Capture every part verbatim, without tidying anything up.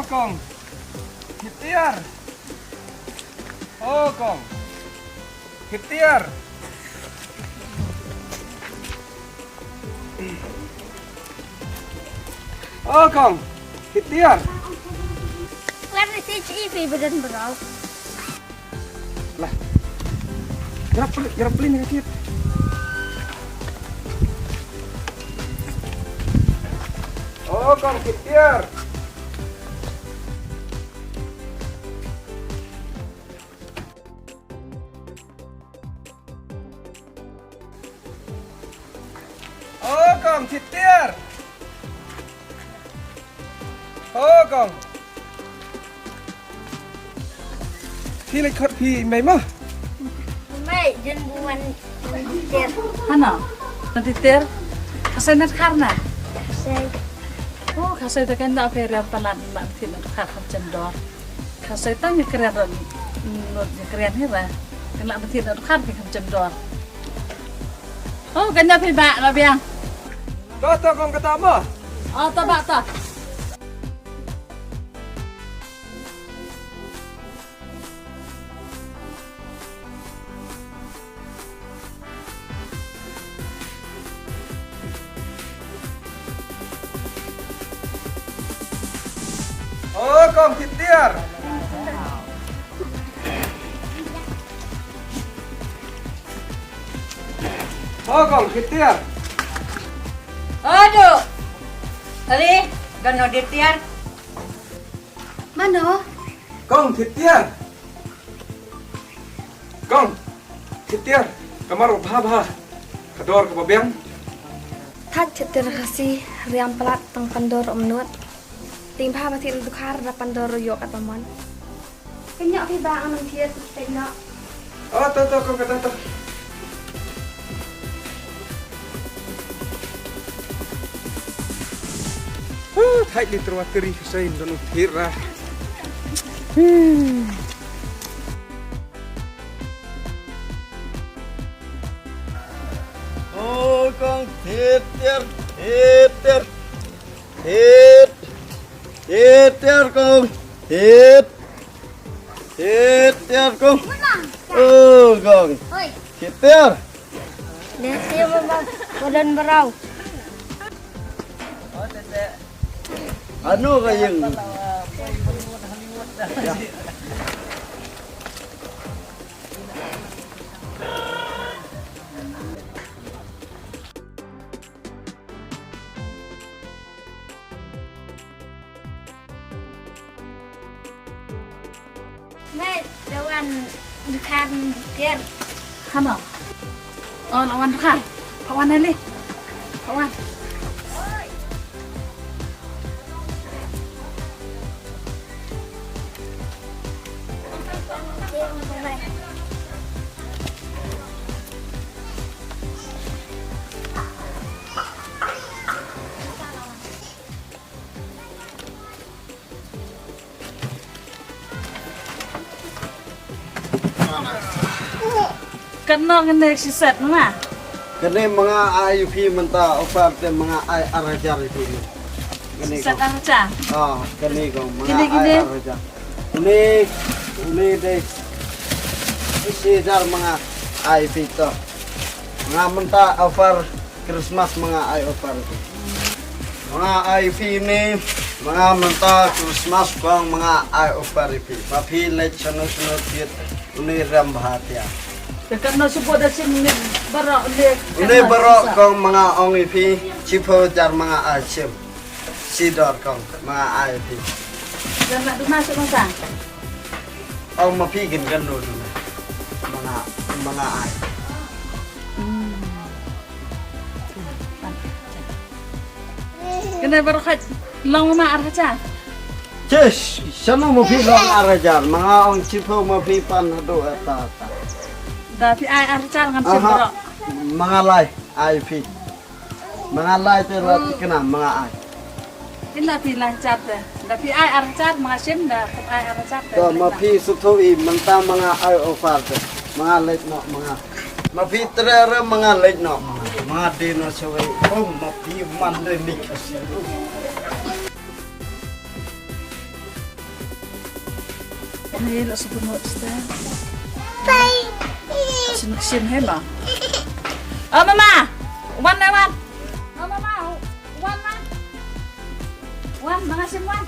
Kong. Khie tiar. O kong. Khie tiar. O kong. Khie tiar. Khlad ïa shi ifi ba don bro. Lah. Ïarap peli, ïarap peli ïa ka kit. O kong, khie tiar. O kong, khie tiar. O kong. Phi leit khot phi mei mo? Mei, jan buan tiar. Hano? Nanti tiar. Khasai nat khar na? Khasai. O, khasai ta kan da phi riam palat na phi nat khar kham jem dor. Khasai tang ïa kren ron. Nut ïa kren hi ra. Kan la phi nat khar phi kham jem dor. O, kan ïa phi ba la biang. To to kong kata mo. O, to ba to. O kong, khie tiar. O kong, khie tiar. Aduh. Ali, don no di tiar. Mano? Kong, khie tiar. Kong, khie tiar, ka mar bha bha. Ka dor kaba biang. Thait khie tiar Khasi, riam palat tang pan dor um nut. Tieng bha ba thik na dkhar da pan dor ïoh kat ba mon. Ka ñiah phi ba ngam thied, teng no. O, to, to, kong, ka to, to. Thait li terwa teri Khasi don u thir ra. Hmm. O kong, thied tiar, thied tiar, thied, thied tiar kong, thied, thied tiar kong. O kong, thied tiar. Dei tiar ba ba don bro. Ano ka ïeng? Mei, la wan dkhar tiar. Hano? O, la wan dkhar. Pha wan ali. Pha wan. Katno kane shi set ma? Kane ma nga ai ïa phi mynta offer te ma nga ai ar hajar ïa phi. Kane shi set ko. Ar hajar. Ah, kane ko ma nga ai ar hajar. Une, une dei shi hajar ma nga ai ïa phi to. Ma nga mynta offer Christmas ma nga ai offer. Ma nga ai phi ne, ma nga mynta Christmas kong ma nga ai offer ïa phi. Ma phi leit shano shano thied une rem bha tiar. Te katno shu bud da shim une baroh une. Une baroh kong ma nga ong ïa phi, shiphew hajar ma nga ai shim. Shi dor kong ma nga ai ïa phi. Jan la duna shu ma sa. Ong ma phi kin kan duna. Ma nga, ma nga ai. Kane baroh khait long ma ar hajar. Ches, shano ma phi long ar hajar, ma nga ong shiphew ma phi pan haduh ata ata. Da phi ai ar hajar ngan shim baroh. Ma nga lai ai phi. Ma nga lai te la thikna ma nga ai. Kin da phi lai hajar te. Da phi ai ar hajar ma nga shim, da phi ai ar hajar te. To ma phi suthu i mynta ma nga ai offer te. Ma nga leit noh ma nga. Ma phi tre re ma nga leit noh ma nga. Ma nga dei noh shawei. Oh ma phi man dei nik. Hei, la sabun wat sta. Bye. Shin shin hei ma. Oh mama. Wan na wan. Oh mama. Wan wan. Wan ma nga shim wan.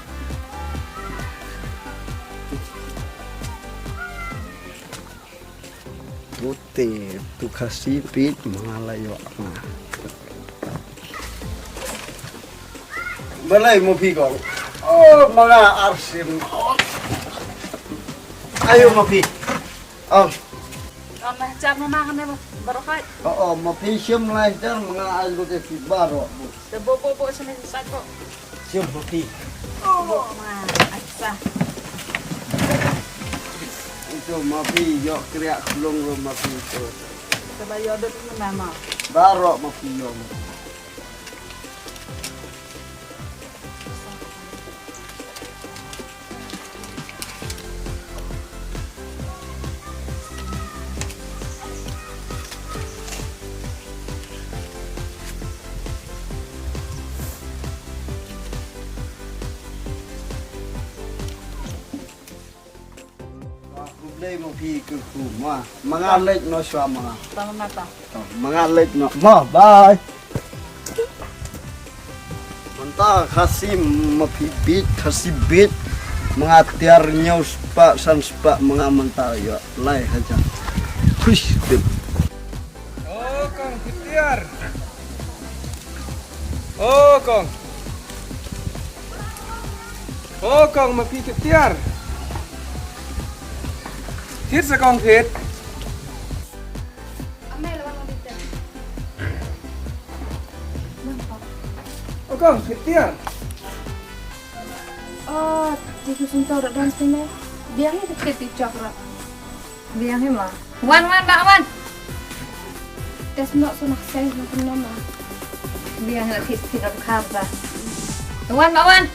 Pute tu Khasi pit ma nga la ïoh nga. Balei ma phi kong? Oh, ma nga arsim. Ayo ma phi. Oh. Kong lah jar ma nga ne baroh. Oh, oh, ma phi shim lah jar ma nga ayo te phi baroh. Te bo bo bo sini sa ko. Shim ma phi. Bo ma aksa. Itu ma phi ïoh kriak khulung ro ma phi itu. Te ba ïoh dut ni mama. Baroh ma phi ïoh. Wah, khublei ma phi kyrkhu ma. Ma nga leit noh shuwa ma nga. Tang na ta. Tang, ma nga leit noh. Ma, bye. Mynta Khasi ma phi bit, Khasi bit. Ma nga tiar hynñiew spah, san spah, ma nga mynta ïoh lai hajar. Khush bit. Oh, kong, phi tiar. Oh, kong. Oh, kong, ma phi tiar. Thied sa kong thied. Oh, kong, phi tiar. Oh, ti ku sum tau da dance ni. Biang ni ti ti chok ra. Biang hi ma. Wan wan ba wan. Tes nok sunak sai nok nom ma. Biang hi la khit khit ram khar ba. Wan ba wan.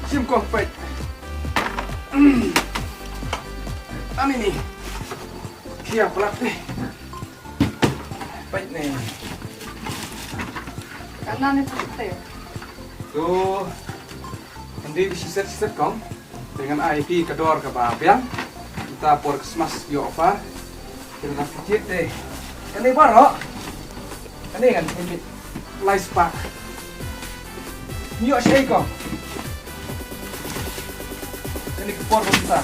Shim kong peit. Ani ni. Kia plat ni. Peit ni. Kana ni peit. Tu. Ngan dei shi set shi set kong. Te ngan ai phi ka dor kaba biang. Mynta por Christmas ïoh offer. Te ngan phi thied te. Kane baroh. Kane ngan phi lai spah. Ïoh shi kong. Kane ka por mynta.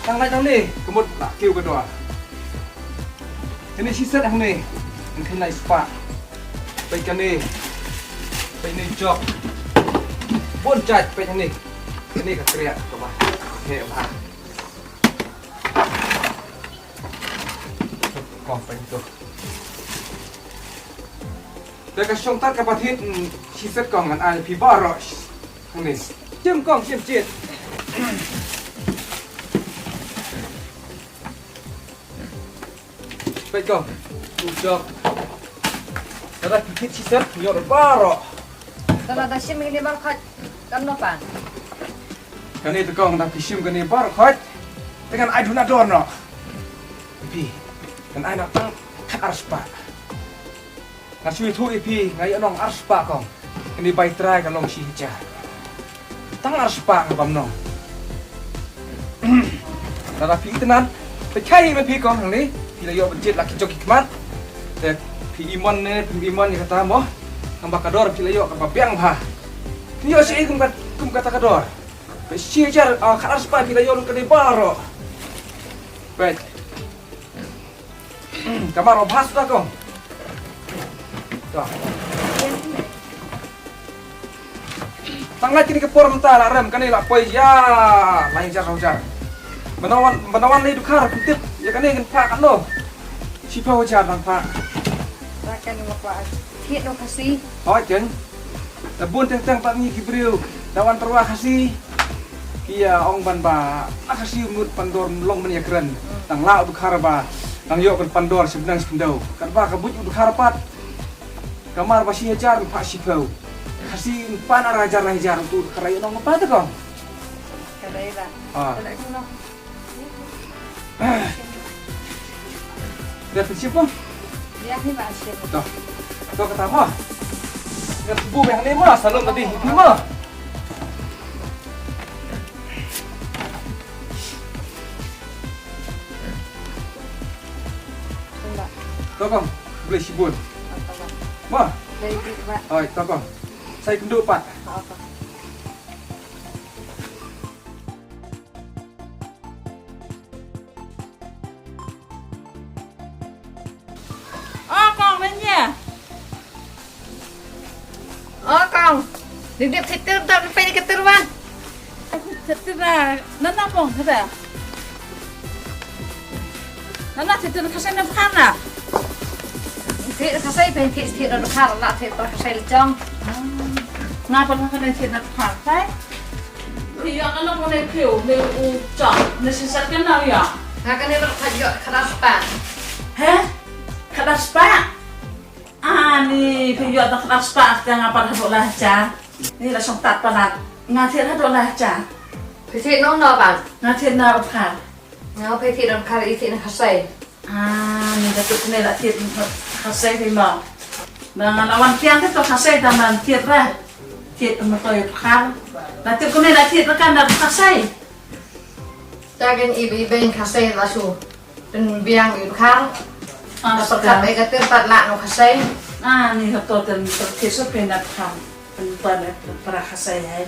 Tang lai tang ni. Ka mut la kiew ka dor. Kane shi set hangne. Ngan phi lai spah. Peit kane. Peit ne jok. Bun jait peit hangne. Kane ka kriah kaba heh bha. Kong peit to. Te ka shong tat kaba thied, mm, shi set kong ngan ai phi baroh. Hangne. Shim kong shim shit. Peit kong. U jok. Lada phi thied shi set, ïoh baroh. Lada shim kine baroh khoit. Kan no pan. Kane te kong, lada phi shim kane baroh khoit. Te ngan ai duna dor noh. Phi. Ngan ai noh tang khat ar spah. Nga shu ïathuh ïa phi, nga ïoh nong ar spah kong. Kane bai trai ka long shi hajar. Tang ar spah nga bam nong. Lada phi itynnad, te khie ma phi kong hangne, phi la ïoh ban jied la ki jok ki khmat. Te phi imon ne, phi imon ïa kata mo. Tang ba ka dor phi la ïoh kaba biang bha. Phi ïoh shi kum kat, kum kata ka dor. Phi shi hajar, ah, khat ar spah phi la ïoh lut kane baroh. Peit. Ka mar ba bha suda kong. To. Tang lait kine ki por mynta la rem kane la poi ïa lai hajar lai hajar. Ba na wan, ba na wan lei dkhar pyntip ïa kane kan phah katno. Shiphew hajar dang phah. Ba kane ma kwah thied noh Khasi. Hooid keiñ. Te bun teng teng pat ngi ki briew da wan tyrwa Khasi. Ki ïa ong ban ba na Khasi mut pan dor long ban ïa kren. Tang la u dkhar ba tang ïoh kan pan dor shi bneng shi khyndew. Katba ka buit u dkhar pat. Ka mar ba shi hajar phah shiphew. Khasi pan ar hajar lai hajar tu dkhar ïa nong pat ko. Ka dei ba. Ah. Ka dei ka nong. Dah pynshim ko? Ïa, hi ba shim. Dah. To kata mo. Ngat bu meh ni mo, salom tadi ni mo. To kong, boleh sibun. Mo. Oi, to kong. Sai kendu pat. Oh, kong, nanya. Oh, kong. Dip dip sitir tam pai ni ketir wan. Sitir na, nana kong, kata. Nana sitir na kasai na bukan na. Sitir na kasai pen sitir na bukan la sitir na kasai lecong. Ngapa na kasai sitir na bukan, sai? Phi ïoh kano pone phi u, ne u chong, ne shisat kano ïoh? Nga kane ba ka ïoh khatar spah. He? Khatar spah? Ani phi ïoh da khatar spah, te nga pat haduh lai hajar. Ni la shong tat palat. Nga thied haduh lai hajar. Phi thied nong no pat? Nga thied na u dkhar. Nga phi thied dkhar, i thied na khasai. Ah, ni da tu kene la thied khasai di ma. Da nga la wan tiang te to khasai da man thied ra. Thied ma to ïa khar. Da tu kene la thied ra kan da khasai. Ta kan i i ben khasai la su. Ten biang i khar. Ah, da perkat ai ka ter pat la no khasai. Ah, ni to ten perkis so pen da khar. Pen pan para khasai ai.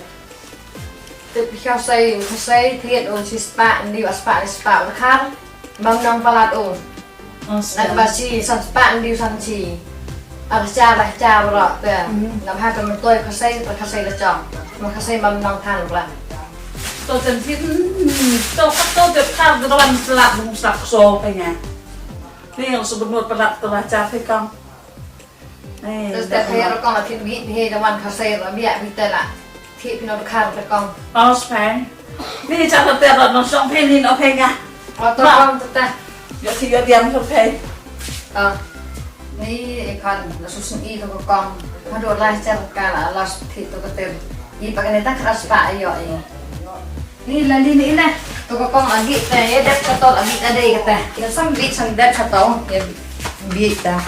Te phi khasai, khasai thied un shi spah, ndi wa spah, ndi spah u dkhar. Bam nong palat un. Nang ba shi san spah, ndi san shi. Ar cha ba cha ba ro te. Nang ha te mentoi khasai, khasai la chong. Ma khasai bam nong than bra. To ten thied, to ka to te khar de wan slap bung slap so pe nga. Ni yang sebut palat to ba cha pe kong. Terus te phi ro kong la thied bit phi da wan khasai ro bia bit te la. Thied phi no dkhar te kong. Os phi. Ni cha te ro no song phi ni no phi nga. Ro to kong te ta. Yo si yo diam to phi. Ah. Ni i khan la su sum i to kong. Ma do la cha ka la la thied to ka ter. I pa ka ne ta khar spah yo i. Ni la li ni na. To ka kong agi te, ya dep ka to agi ka dei ka te. Ya sam bit sam dep ka to. Ya bit ta.